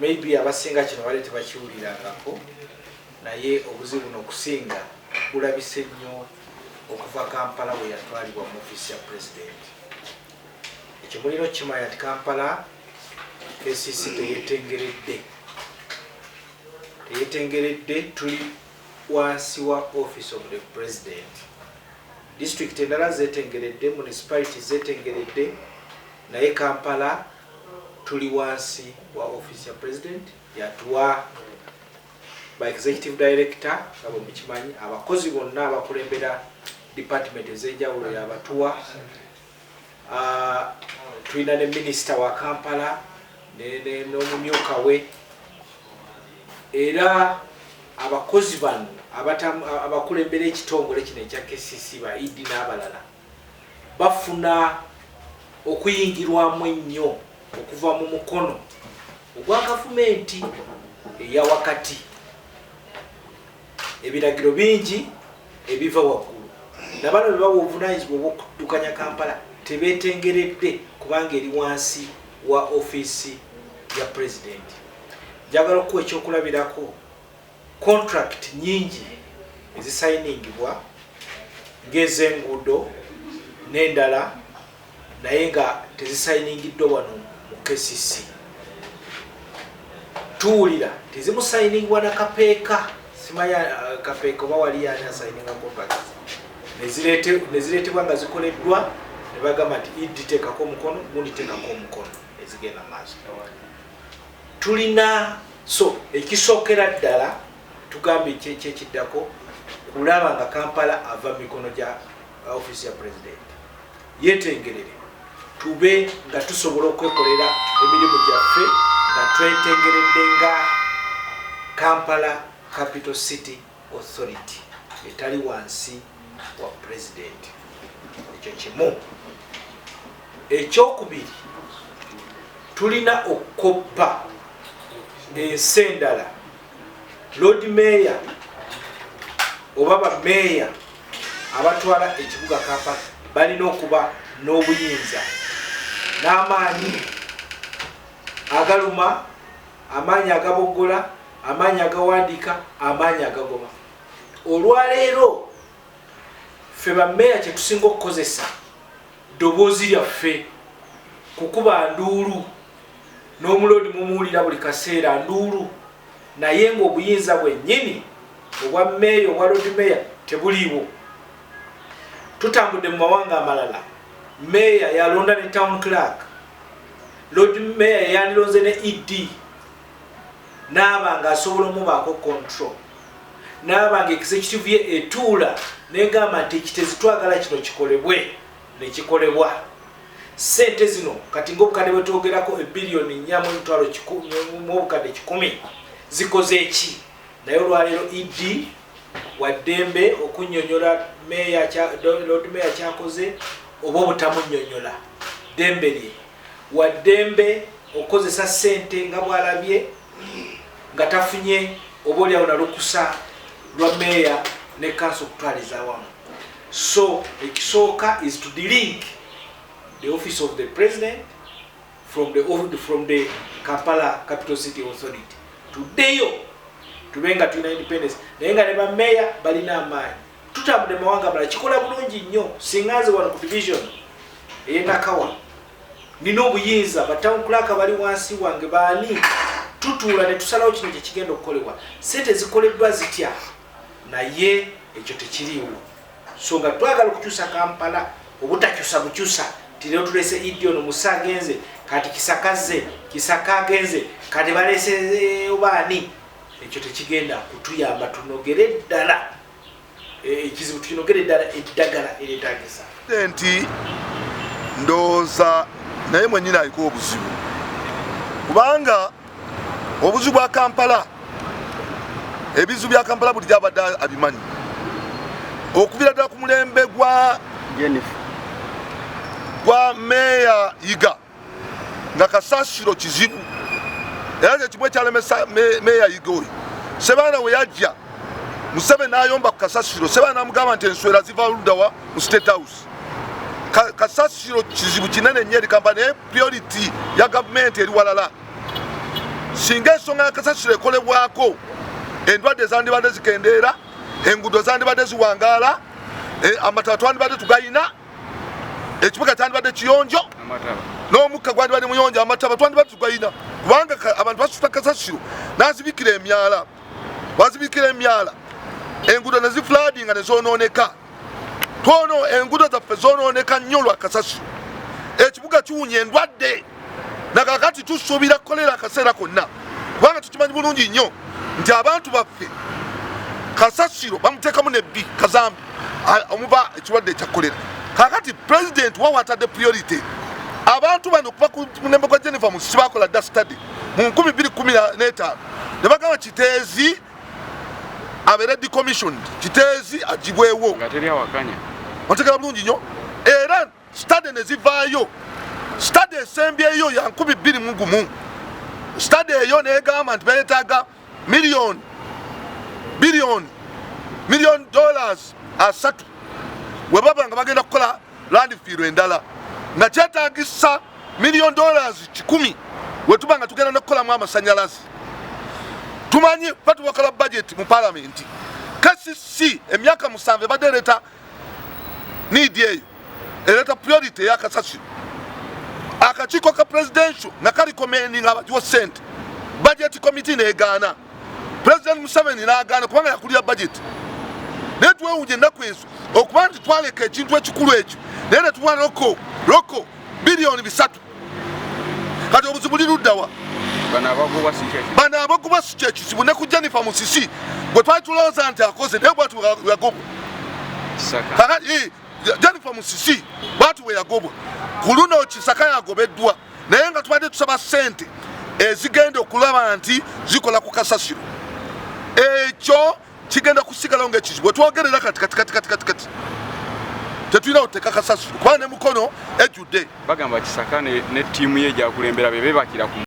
Maybe abasinga kino bali tebakiwulirangako, naye obuzibu buno okusinga bulabise nnyo okuva Kampala bwe yatwalibwa mu ofiisi ya President. Ekyo mulina okukimanya nti Kampala KCC teyetengeredde, teyetengeredde, tuli wansi wa Office of the President. District endala zetengeredde, municipality zetengeredde, naye Kampala tuli wansi wa office ya President. Yatuwa ba executive director nga bwe mukimanyi, abakozi bonna abakulembera department ez'enjawulo yabatuwa. Tulina ne minisita wa Kampala n'omumyuka we, era abakozi bano abakulembera ekitongole kino ekya KCC, ba ED n'abalala, bafuna okuyingirwamu ennyo okuva mu mukono ogwa gavumenti eya wakati. Ebiragiro bingi ebiva waggulu, nabano be bawa obuvunanyizibwa obw'okuddukanya Kampala tebetengeredde kubanga eri wansi wa ofiisi ya Pulezidenti. Njagala okuwa ekyokulabirako: contract nyingi ezisayiningibwa ng'ez'enguudo n'endala, naye nga tezisayiningiddwa wano mu KCC. Tuwulira tezimusayiningibwa na Kapeeka, simanya Kapeeka oba wali yani asayininga contract, nezireetebwa nga zikoleddwa, ne bagamba nti ED teekako omukono, gundi teekako omukono, ezigenda maaso. Tulina so ekisookera ddala tugambye kyekiddako kulaba nga Kampala ava mu mikono gya ofiisi ya President, yetengerere, tube nga tusobola okwekolera emirimu gyaffe nga twetengeredde nga Kampala Capital City Authority etali wansi wa President. Ekyo kimu. Ekyokubiri, tulina okukoppa ensi endala. Lord Mayor oba bameeya abatwala ekibuga Kampala balina okuba n'obuyinza n'amaanyi agaluma, amaanyi agaboggola, amaanyi agawandiika, amaanyi agagoba. Olwaleero ffe bameeya kyetusinga okukozesa ddoboozi lyaffe kukuba nduulu, n'omuloodi mumuwulira buli kaseera nduulu, naye ng'obuyinza bwennyini obwa meeya, obwa lord mayor tebuliiwo. Tutambudde mu mawanga amalala, meeya yalonda ne town clerk, lord mayor yandilonze ne ED, naaba nga asobola omubaako control, naaba nga executive ye etuula negamba nti ekitezi twagala kino kikolebwe, nekikolebwa. Sente zino kati ngaobukadde bwetwogerako ebiliyoni 4 mu emitwalo mu obukadde 100 zikoze eki? Naye olwaleero ED waddembe okunyonyola lord mayor kyakoze oba obutamunyonyola, ddembe lye. Waddembe okukozesa sente nga bwalabye nga tafunye oba oliawo nalukusa lwa meeya ne kanso okutwaliza awamu. So ekisooka is to delink the Office of the President from the Kampala Capital City Authority. Tuddeyo tube nga tulina independence, naye nga ne bameeya balina amaanyi. Tutambudde mawanga malala, kikola bulungi nnyo. Singa nze wano ku division eyenakawa nina obuyinza, ba town clerk bali wansi wange, baani, tutuula ne tusalawo kino kyekigenda okukolebwa, sente zikoleddwa zitya, naye ekyo tekiriiwo. So nga twagala okukyusa Kampala, obutakyusa bukyusa ti leero tulese ED ono musa agenze, kati Kisakaze, Kisaka agenze, kati balese obaani, ekyo tekigenda kutuyamba. Tunogere ddala ekizibu, tukinogere ddala eddagala eryetagisa. Nti ndowooza naye mwenyini aliko obuzibu, kubanga obuzibu bwa Kampala, ebizibu bya Kampala bulijjo abadde abimanyi okubira ddala ku mulembe gwa Meeya Yiga nga kasasiro kizibu, era kyekimu ekyalemesa Meeya Yiga oyo. Sebaana we yajja, Museveni n'ayomba ku kasasiro. Sebaana namugamba nti enswera ziva luddawa mu State House? Kasasiro kizibu kinene nnyo eri Kampala, naye priority ya gavumenti eri walala. Singa ensonga ya kasasiro ekolebwako, endwadde zandibadde zikendeera, enguudo zandibadde ziwangaala, amataba twandibadde tugayina, ekibuga kyandibadde kiyonjo, n'omukka gwandibadde muyonjo, amataba twandibadde tugayina, kubanga abantu basuta kasasiro nazibikira emyala, bazibikira emyala, enguudo nezifladinga nezononeka. Twono enguudo zaffe zononeka nnyo lwa kasasiro. Ekibuga kiwunya endwadde, nakakati tusuubira kukolera akaseera konna, kubanga tukimanyi bulungi nnyo nti abantu baffe kasasiro bamuteekamu nebbi kazambi omuva ekirwadde ekya kolera. Kakati President wawatadde priority abantu bano kuva ku mulembe gwa Jennifer Musisi. Bakola dda study mu 2015 ne bagamba Kiteezi abeere decommissioned, Kiteezi agibwewo. Nga teri awakanya. Otegera bulungi nnyo. Era study ne zivaayo, study esembyeyo ya 2001. Study eyo negamba nti beetaaga miliyoni biliyoni million dollars 30 we baba nga bagenda kukola landfill endala, nga kyetagisa million dollars 100 wetuba nga tugenda nekukolamu amasanyalaze. Tumanyi fe tubakola budget mu Palamenti. KCC emyaka 7 ebadde ereeta need eyo, ereeta priority eyakasasiro. Akakiiko ka presidential nga karecommendinga abagiwa sente, budget committee negaana, President Museveni nagaana kubanga yakulira budget. Naye twewunya ennaku ezo okuba nti twaleka ekintu ekikulu ekyo, naye netuwa loko loko biliyoni 3. Kati obuzibu buli luddawa? Bano abagobwa si kyeki? Bano abagobwa si kyekizibu. Ne ku Jennifer Musisi gwe twali tulowooza nti akoze, naye bwatu yagobwa. Kisaka. Kakati Jennifer Musisi bwatu bwe yagobwa, ku luno Kisaka yagobeddwa, naye nga tubadde tusaba ssente ezigenda okulaba nti zikola ku kasasiro. Ekyo kigenda kusigalawo ngaekizibu. Wetwogerera kati kati kati kati kati kati tetulina kuteeka kasasiro, kubanga ne Mukono ejjudde. Bagamba Kisaka ne ttiimu ye gyakulembera be beebakira ku